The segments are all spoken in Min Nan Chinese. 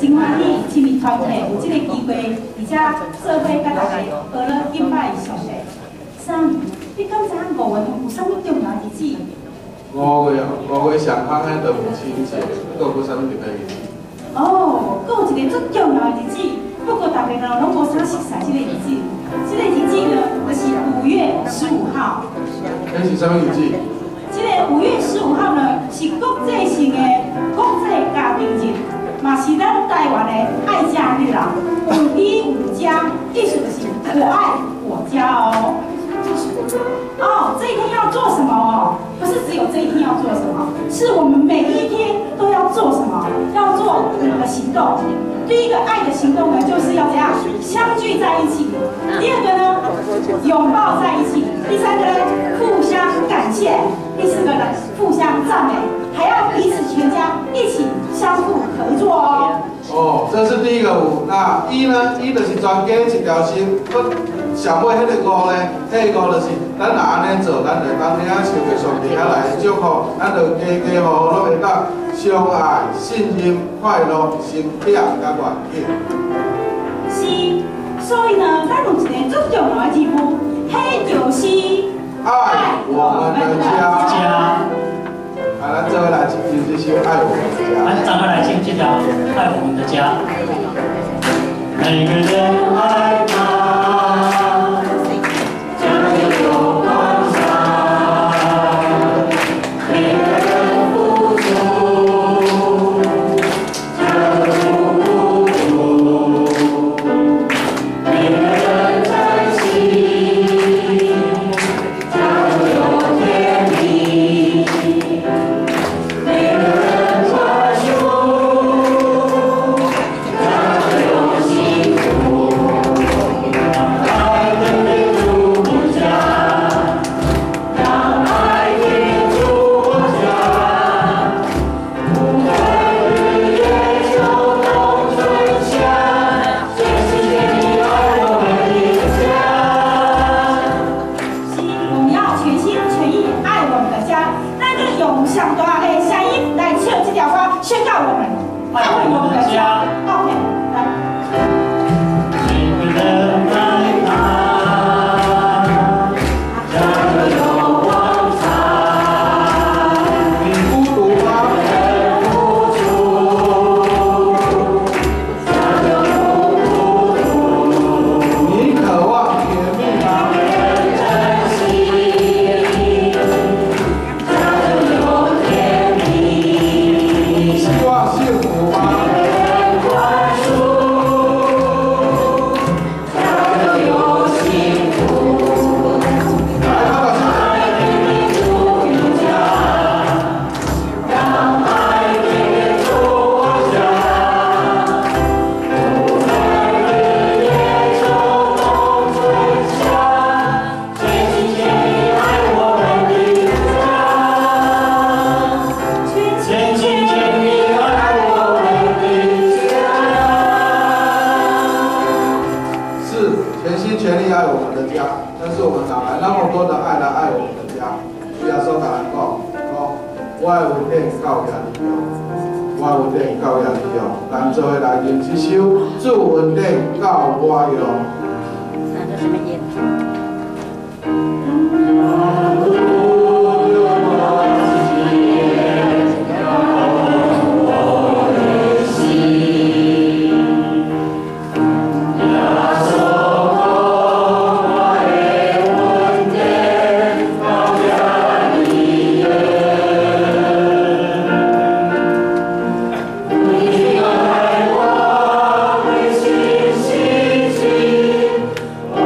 真歡喜親密團體有這個機會，佇遮做伙佮大家學了敬拜上帝。三，你敢知影五月份有啥物重要日子？五月哦，五月上空彼就母親節，閣有啥物特別日子？哦，閣有一個足重要的日子，不過大家呢攏無啥熟悉這個日子。這個日子呢，就是5月15號。彼是啥物日子？這個5月15號呢，是國際性的國際家庭日，嘛是咱台灣的愛家日啦。五一五家，意思就是我愛我家哦。哦，這一天要做什麼哦？不是只有這一天要做什麼，是我們每一天都要做什麼？要做五個行動。第一個愛的行動呢，就是要怎樣相聚在一起；第二個呢，擁抱在一起；第三個呢，互相感謝；第四個呢，互相讚美，還要彼此全家一起相互合作哦。哦，這是第一個五。那一呢？一就是全家一條心。上尾彼个五呢？彼个五就是咱若按呢做，咱就當領受著上帝遐來的祝福，咱就家家戶戶攏會當相愛、信任、快樂、成長佮願景。是，所以呢，咱有一個足重要的任務，彼就是愛我們的家。家。啊，咱做伙來唱這首《愛我們的家》。咱做伙來唱這條《愛我們的家》。每個人愛他。家就有光彩，每個人付出，家就不孤獨，每個人珍惜，家就有甜蜜，每個人寬恕，家就有幸福。讓愛天天住家，讓愛天住家，不分日夜秋冬春夏，全心全意愛我們的家。是，我們要全心全意愛我們的家。咱閣用上大的聲音來唱這條歌，宣告我們愛我們的家。OK，來。每個人愛他，家就有光彩。你孤獨嗎？付出，家就不孤獨。你渴望甜蜜嗎？珍惜，家就有甜蜜。你希望幸福嗎？寬恕，家就有幸福。來，他把愛天天住家，讓愛天天住家，不分日夜秋冬春夏，全心全意愛我們的家，全心全意愛我們的家。是全心全力愛我們的家，但是我們哪來那麼多的愛來愛我們的家？耶穌共咱講，講我的恩典夠遐爾用，我的恩典夠遐爾用，咱做伙來吟這首主恩典夠我用。那這什麼音？我的心，耶穌講我的恩典夠遐爾用，你愛我，會心心情，萬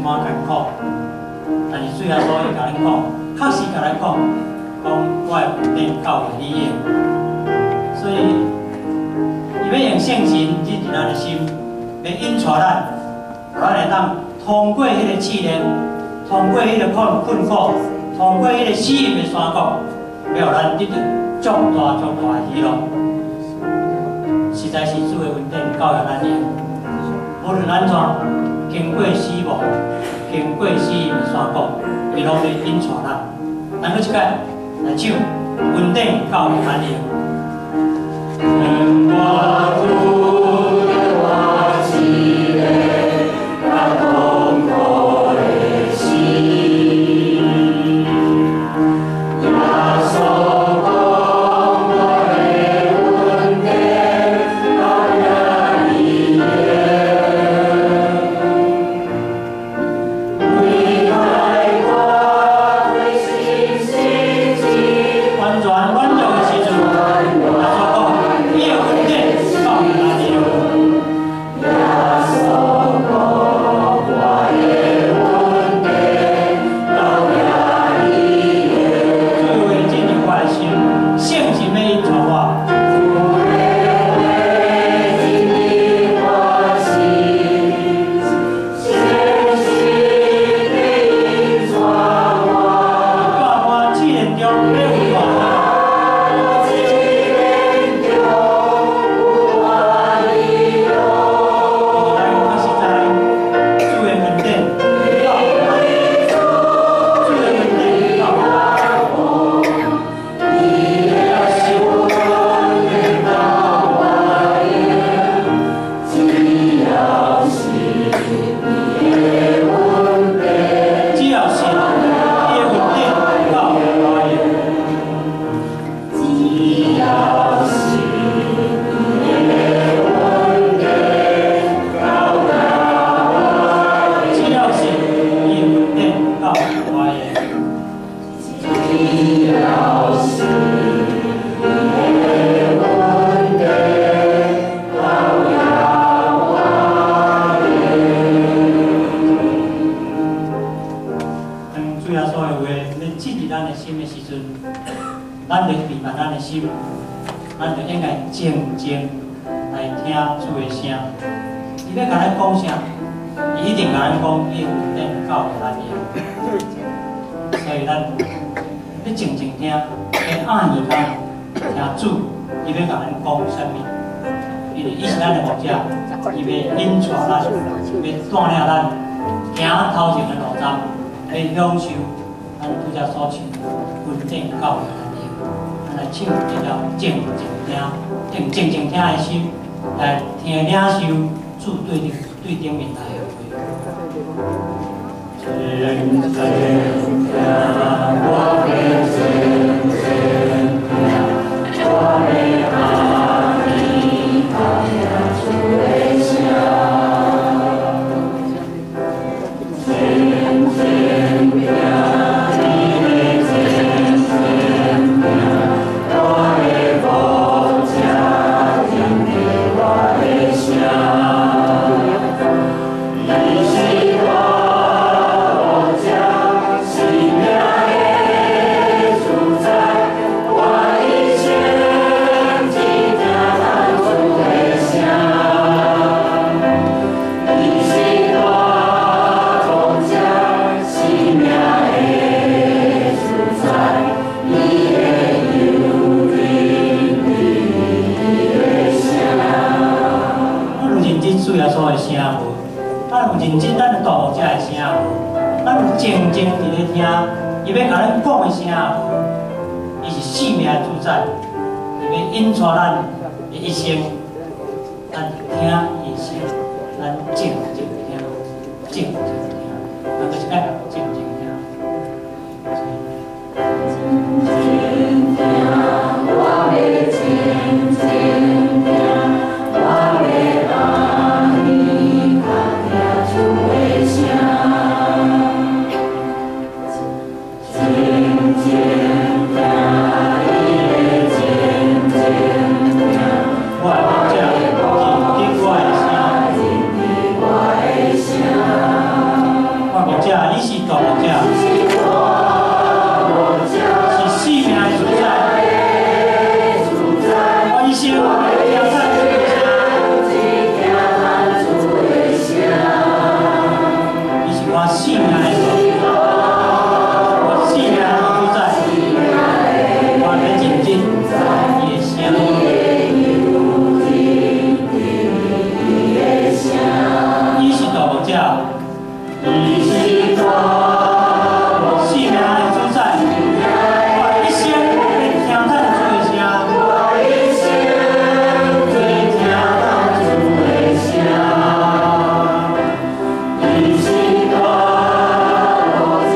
寡艱苦，但是主耶穌會共咱講，確實共咱講，講我的恩典夠予你用。所以，伊欲用聖神進入咱的心，欲引帶咱，予咱會當通過彼个試煉，通過彼个困苦，通過彼个死蔭的山谷，欲予咱得著足大足大的喜樂。實在是主的恩典夠予咱用，無論按怎經過死亡，經過死蔭的山谷，伊攏會引帶咱。咱閣一擺來唱，恩典夠予咱用。我拄著我試煉佮痛苦的時，耶穌講我的恩典夠予你用，離開我的信心。完全軟弱的時陣，耶穌講，伊的恩典夠予咱用。耶穌講我的恩典夠予你用。主的話進入我的心，聖神欲引帶我。主的話進入我心，聖神欲引帶我。在我試煉中欲有大試煉中有大喜樂。咱確實知主的恩典夠，主的恩典夠。只要信伊的恩典，只要信，伊的恩典夠我用。只要信伊的恩典夠予我只要信，伊的恩典夠我用。只要信伊的恩典夠予我用。當主耶穌的話欲進入咱的心的時陣，咱就預備咱的心，咱就應該靜靜來聽主的聲。伊欲共咱講啥？伊一定共咱講，伊的恩典夠予咱用。所以咱欲靜靜聽，欲掩耳孔聽主，伊欲共咱講啥物？因為伊是咱的牧者，伊欲引帶咱，欲帶領咱行頭前的路途，欲享受咱拄才所唱的恩典夠予咱用。咱來唱一條靜靜聽，用靜靜聽的心來聽領受主對頂面來的話。靜靜聽，我欲靜靜聽，我欲掩耳孔聽主的聲。靜靜聽，伊欲靜靜聽，我的牧者聽著我的聲。伊是我牧者，生命的主宰，我一生只聽咱主的聲。伊是我牧者，生命的主宰，伊會引領伊的聲。咱有認真主耶穌的聲無？咱有認真咱的大牧者的聲無？咱有靜靜佇咧聽伊欲共咱講的聲無？伊是生命的主宰，伊欲引帶咱的一生，咱聽伊的聲，咱靜靜聽，靜靜聽，咱閣一擺靜靜聽。靜聽，我欲靜靜聽，我欲掩耳孔聽主的聲。靜靜聽，伊欲靜靜聽，我的牧者認得我的聲，認得我的聲。我的我生命的主宰，我欲認得伊的聲。伊是大牧者，伊是大生命的主宰，我一生欲聽咱主的聲。我一生最聽咱主的聲。伊是大牧者，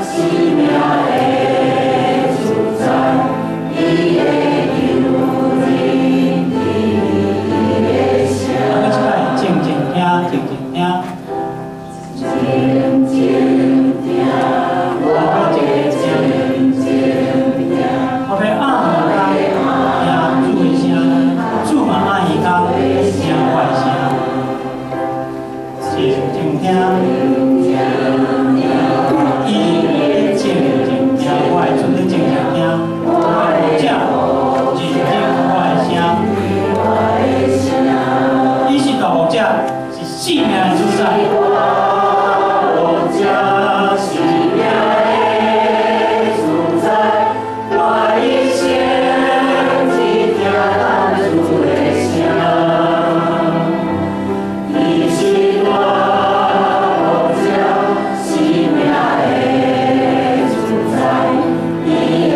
生命的主宰，伊的羊認得伊的聲。咱閣一擺靜靜聽，靜靜聽。靜靜聽，我靜靜聽。我欲暗暝聽主的聲，主嘛暗暝聽我的聲。靜靜聽，伊咧靜靜聽，我的主咧靜靜聽，我的牧者認得我的聲。伊是大牧者，是生命的主宰。牧者生命的主宰，我一生只聽咱主的聲。伊是大牧者，生命的主宰，伊的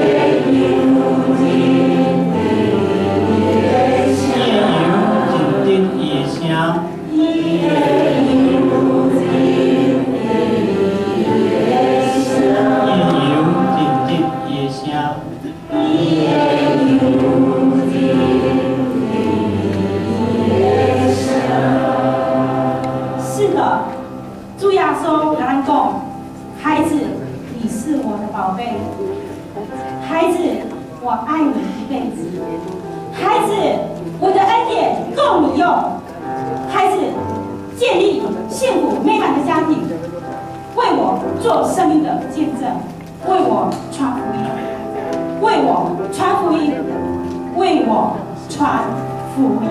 羊認得伊的聲。伊的羊認得伊的聲。伊的羊認得伊的聲。伊的羊認得伊的聲。伊的羊認得伊的聲。是的，主耶穌共咱講，孩子，你是我的寶貝，孩子，我愛你一輩子，孩子，我的恩典夠你用，孩子，建立幸福美滿的家庭，為我做生命的見證，為我傳福音，為我傳福音，為我傳福音。